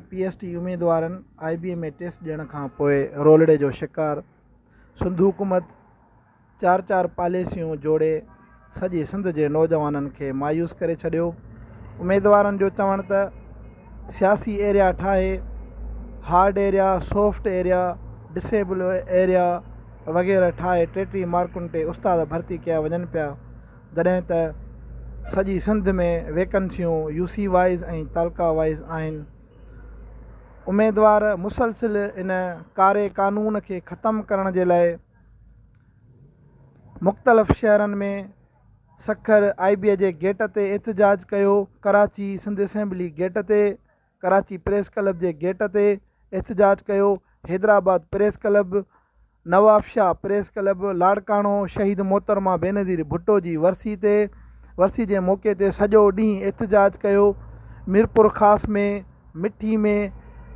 P S T اميدوارن آء بي اي ۾ test ڏيڻ کان پوء رولڙي جو شڪار، سنڌ حڪومت چار چار پاليسيون جوڙي سڄي سنڌ جي نوجوانن کي مايوس ڪري ڇڏيو، اميدوارن جو چوڻ ته سياسي ايريا ٺاهي hard area, soft area, disable area وغيره ٺاهي 33 مارڪن تي استاد ڀرتي ڪيا وڃن پيا، جڏهن ته سڄي سنڌ ۾ ويڪنسيون يو سي وائيز ۽ تعلقا وائيز آهن. اميدوار مسلسل ان ڪاري قانون کي ختم ڪرڻ جي لاء مختلف شهرن ۾ سکر آء بي جي گيٽ تي احتجاج ڪيو، ڪراچي سنڌ اسيمبلي گيٽ تي ڪراچي پريس ڪلب جي گيٽ تي احتجاج ڪيو، Hyderabad press club, Nawabshah press club, Larkana شهيد محترمه بينظير ڀٽو جي ورسي تي ورسي جي موقعي تي سڄو ڏينهن احتجاج ڪيو، Mirpurkhas ۾ Mithi ۾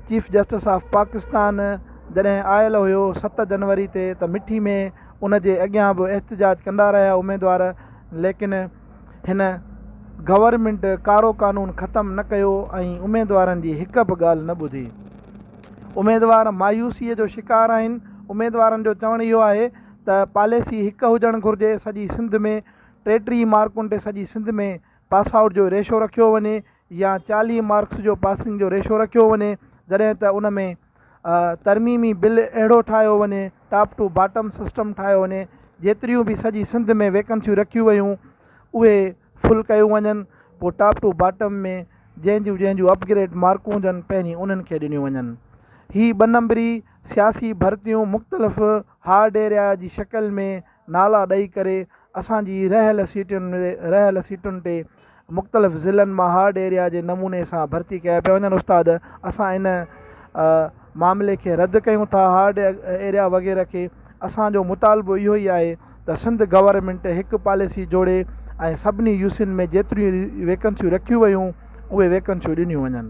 chief justice of Pakistan جڏهن آيل هيو ست جنوري تي ته مٺي ۾ ان جي اڳيان به احتجاج ڪندا رهيا اميدوار ليڪن هن گورنمينٽ ڪارو قانون ختم نه ڪيو ۽ اميدوارن جي هڪ به ڳالهه نه ٻڌي. اميدوار مايوسيء جو شڪار آهن. اميدوارن جو چوڻ اهو آهي ته پاليسي هڪ هجڻ گهرجي، سڄي سنڌ ۾ 33 مارڪن تي سڄي سنڌ ۾ پاس آئوٽ جو ريشو رکيو وڃي يا 40 مارڪس جو پاسنگ جو ريشو رکيو وڃي جڏهن ته ان ۾ ترميمي بل اهڙو ٺاهيو وڃي، ٽاپ ٽو باٽم سسٽم ٺاهيو وڃي، جيتريون به سڄي سنڌ ۾ ويڪنسيون رکيون ويون اهي فل ڪيون وڃن، پوء ٽاپ ٽو باٽم ۾ جنهن جون جنهن جون اپگريڊ مارڪون هجن پهرين انهن کي ڏنيون وڃن. هي ٻه نمبري سياسي ڀرتيون مختلف هارڊ ايريا جي شڪل ۾ نالا ڏئي ڪري اسان جي رهيل سيٽن رهيل سيٽن تي مختلف ضلعن مان هارڊ ايريا جي نموني سان ڀرتي ڪيا پيا وڃن استاد اسان ان معاملي کي رد ڪيون ٿا هارڊ ايريا وغيره کي اسان جو مطالبو اهو ئي آهي ته سنڌ گورنمينٽ هڪ پاليسي جوڙي ۽ سڀني يوسين ۾ جيتريون ويڪنسيون رکيون ويون اهي ويڪنسيون ڏنيون وڃن.